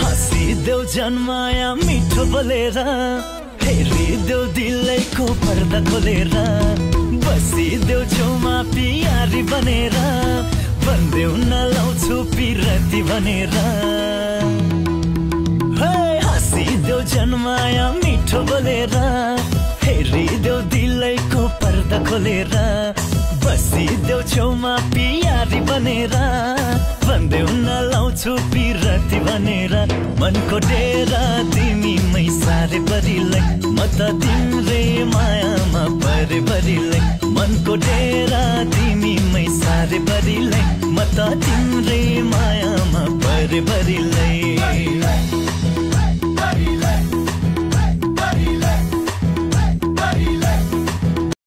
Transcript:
हँसिदेऊ जन्माया मिठो बोलेर हेरिदेऊ दिलैको पर्दा खोलेर बसिदेऊ छेउमा पियारी बनेर भन्देऊ नलाउँछु पिरती भनेर हँसिदेऊ जन्माया मिठो बोलेर हेरिदेऊ दिलैको पर्दा खोलेर बसिदेऊ छेउमा पियारी बनेर भन्देऊ नलाउँछु पिरती भनेर मनको डेरा तिमीमै सारे बरिलै म त तिम्रै मायामा परे बरिलै मनको डेरा तिमीमै सारे बरिलै म त तिम्रै मायामा परे बरिलै